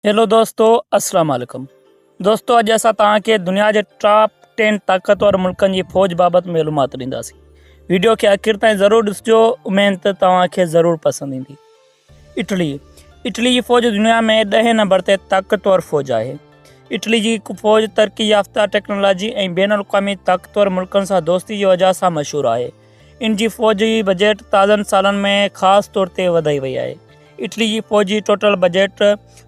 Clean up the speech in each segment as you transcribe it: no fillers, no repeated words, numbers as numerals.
Hello دوستو السلام عليڪم دوستو اڄ اسان توهان کي دنيا جي ٽاپ 10 طاقتور ملڪن جي فوج بابت معلومات ڏينداسين. ويڊيو کي آخر تائين ضرور ڏسجو، اميد ته توهان کي ضرور پسند ايندي. اٽلي، اٽلي جي فوج دنيا ۾ ڏهين نمبر تي طاقتور فوج آهي. اٽلي جي فوج ترقي يافته ٽيڪنالاجي ۽ بين الاقوامي طاقتور ملڪن سان دوستي جي وجهه سان مشهور آهي. ان جي فوج جي بجيٽ تازن سالن ۾ خاص طور تي وڌائي وئي آهي. اٽلي جي فوجي ٽوٽل بجيٽ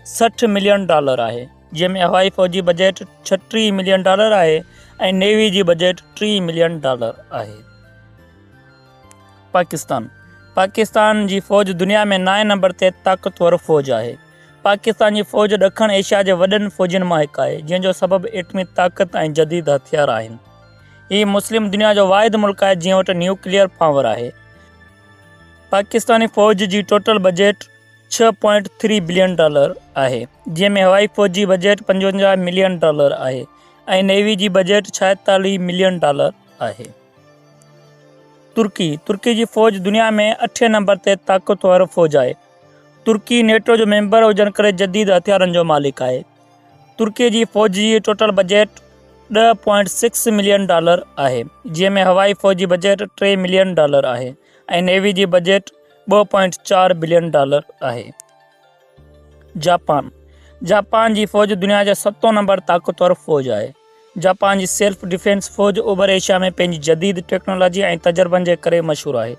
60 ملين ڊالر آهي، جنهن ۾ هوائي فوجي بجيٽ 36 ملين ڊالر آهي ۽ نيوي جي بجيٽ 3 ملين ڊالر آهي. پاڪستان، پاڪستان جي فوج دنيا ۾ نائين نمبر تي طاقتور فوج آهي. پاڪستان جي فوج ڏکڻ ايشيا جي وڏن فوجين مان هڪ آهي، جنهن جو سبب ايٽمي طاقت ۽ جديد هٿيار آهن. هي مسلم دنيا جو واحد ملڪ آهي جنهن وٽ نيوڪليئر پاور آهي. پاڪستاني فوج جي ٽوٽل بجيٽ 6.3 بلين ڊالر آهي، جنهن ۾ هوائي فوج جي بجيٽ 55 ملين ڊالر آهي ۽ نيوي جي بجيٽ 46 ملين ڊالر آهي. ترڪي، ترڪي جي فوج دنيا ۾ اٺين نمبر تي طاقتور فوج آهي. ترڪي نيٽو جو ميمبر هجڻ ڪري جديد هٿيارن جو مالڪ آهي. ترڪي جي فوج جي ٽوٽل بجيٽ 10.6 ملين ڊالر آهي، جنهن ۾ هوائي فوج جي بجيٽ 3 ملين ڊالر آهي ۽ نيوي جي بجيٽ 2.4 بلين ڊالر آهي. جاپان، جاپان جي فوج دنيا جي ستون نمبر طاقتور فوج آهي. جاپان جي سيلف ڊفينس فوج اوڀر ايشيا ۾ پنهنجي جديد ٽيڪنالاجي ۽ تجربن جي ڪري مشهور آهي.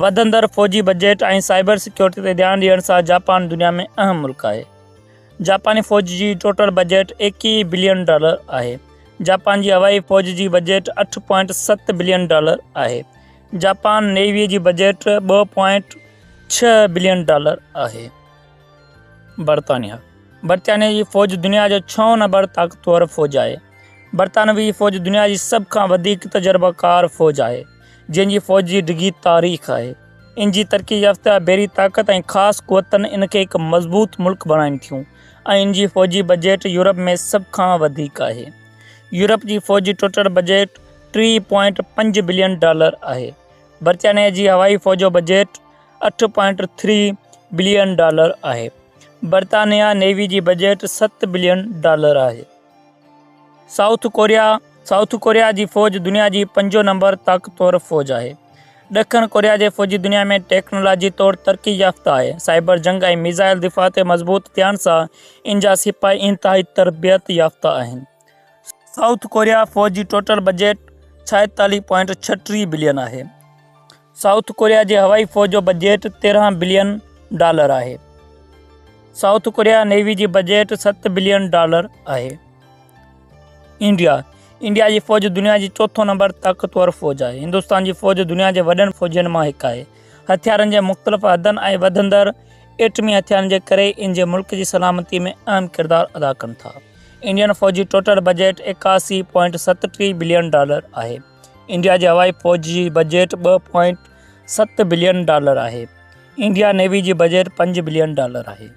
وڌندڙ فوجي بجيٽ ۽ سائبر سيڪيورٽي تي ڌيان ڏيڻ سان جاپان دنيا ۾ اهم ملڪ آهي. جاپاني فوج جي ٽوٽل بجيٽ 21 بلين ڊالر آهي. جاپان جي هوائي فوج جي بجيٽ 8.7 بلين ڊالر آهي. جاپان نيوي جي بجيٽ 2.6 بلين ڊالر آهي. برطانيا، برطانيا جي فوج دنيا جو ڇهون نمبر طاقتور فوج آهي. برطانوي فوج دنيا جي سڀ کان وڌيڪ تجربيڪار فوج آهي، جنهن جي فوج جي ڊگهي تاريخ آهي. ان جي ترقي يافته بحري طاقت ۽ خاص قوتن ان کي هڪ مضبوط ملڪ بڻائين ٿيون ۽ ان جي فوجي بجيٽ يورپ ۾ سڀ کان وڌيڪ آهي. يورپ جي فوجي ٽوٽل بجيٽ 3.5 بلين ڊالر آهي. برطانيا جي هوائي فوج جو بجيٽ 8.3 بلين ڊالر آهي. برطانيا نيوي جي بجيٽ 7 بلين ڊالر آهي. سائوٿ ڪوريا، سائوٿ ڪوريا جي فوج دنيا جي پنجون نمبر طاقتور فوج آهي. ڏکڻ ڪوريا جي فوجي دنيا ۾ ٽيڪنالاجي طور ترقي يافته آهي. سائبر جنگ ۽ ميزائل دفاع تي مضبوط ٿيڻ سان ان جا سپاهي انتهائي تربيت يافته آهن. سائوٿ ڪوريا فوج جي ٽوٽل بجيٽ 46.36 بلين آهي. سائوٿ ڪوريا جي هوائي فوج جو بجيٽ 13 بلين ڊالر آهي. سائوٿ ڪوريا نيوي جي بجيٽ 7 بلين ڊالر آهي. انڊيا، انڊيا جي فوج دنيا جي چوٿون نمبر طاقتور فوج آهي. هندستان جي فوج دنيا جي وڏن فوجين مان هڪ آهي. هٿيارن جي مختلف حدن ۽ وڌندڙ ايٽمي هٿيارن جي ڪري ان جي ملڪ جي سلامتي ۾ اهم ڪردار ادا ڪن ٿا. انڊين فوج جي ٽوٽل بجيٽ 81.73 بلين ڊالر آهي. انڊيا جي هوائي فوج جي بجيٽ 2.7 بلين ڊالر آهي. انڊيا نيوي جي بجيٽ 5 بلين ڊالر آهي.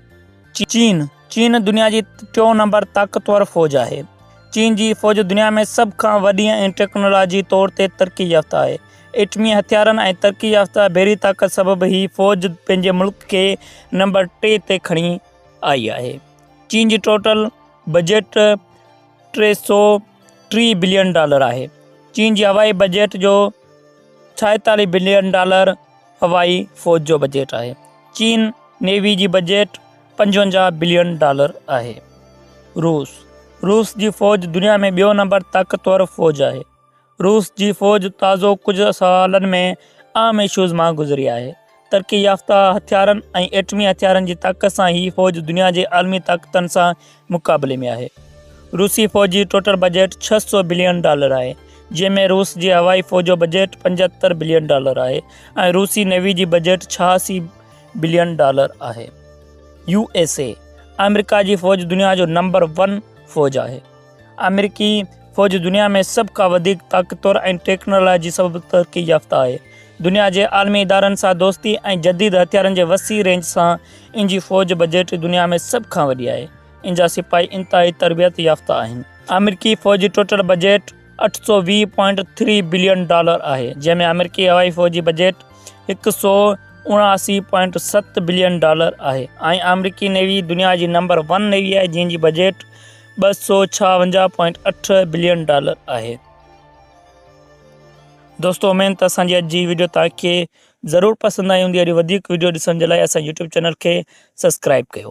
چين، چين دنيا جي ٽيون نمبر طاقتور فوج آهي. چين جي فوج دنيا ۾ سڀ کان وڏي ۽ ٽيڪنالاجي طور تي ترقي يافته آهي. ايٽمي هٿيارن ۽ ترقي يافته بحري طاقت سبب هي فوج پنهنجي ملڪ کي نمبر 3 تي کڻي آئي آهي. چين جي ٽوٽل بجيٽ 330 بلين ڊالر آهي. چين جي هوائي بجيٽ جو 46 بلين ڊالر هوائي فوج جو بجيٽ آهي. چين نيوي جي بجيٽ 55 بلين ڊالر آهي. روس، روس جي فوج دنيا ۾ ٻيو نمبر طاقتور فوج آهي. روس جي فوج تازو ڪجهه سالن ۾ اهم اشوز مان گذري آهي. ترقي يافته هٿيارن ۽ ايٽمي هٿيارن جي طاقت سان هي فوج دنيا جي عالمي طاقتن سان مقابلي ۾ آهي. روسي فوج جي ٽوٽل بجيٽ 600 بلين ڊالر آهي، جنهن ۾ روس جي هوائي فوج جو بجيٽ 75 بلين ڊالر آهي ۽ روسي نيوي جي بجيٽ 86 بلين ڊالر آهي. يو ايس اي، آمريڪا جي فوج دنيا جو نمبر ون فوج آهي. آمريڪي فوج دنيا ۾ سڀ کان وڌيڪ طاقتور ۽ ٽيڪنالاجي سبب ترقي يافته آهي. دنيا جي عالمي ادارن سان دوستي ۽ جديد هٿيارن جي وسيع رينج سان ان جي فوج بجيٽ دنيا ۾ سڀ کان وڏي آهي. ان جا سپاهي انتهائي تربيت يافته آهن. آمريڪي فوج جي ٽوٽل بجيٽ 820.3 بلين ڊالر آهي، جنهن ۾ آمريڪي هوائي فوج جي بجيٽ 79.7 بلين ڊالر آهي ۽ آمريڪي نيوي دنيا جي نمبر ون نيوي آهي جنهن جي بجيٽ 256.8 بلين ڊالر آهي. دوستو اميد ته اسان جي اڄ جي وڊيو توهان کي ضرور پسند آئي هوندي. اهڙي وڌيڪ وڊيو ڏسڻ جي لاء اسان يوٽيوب چينل کي سبسڪرائب ڪيو.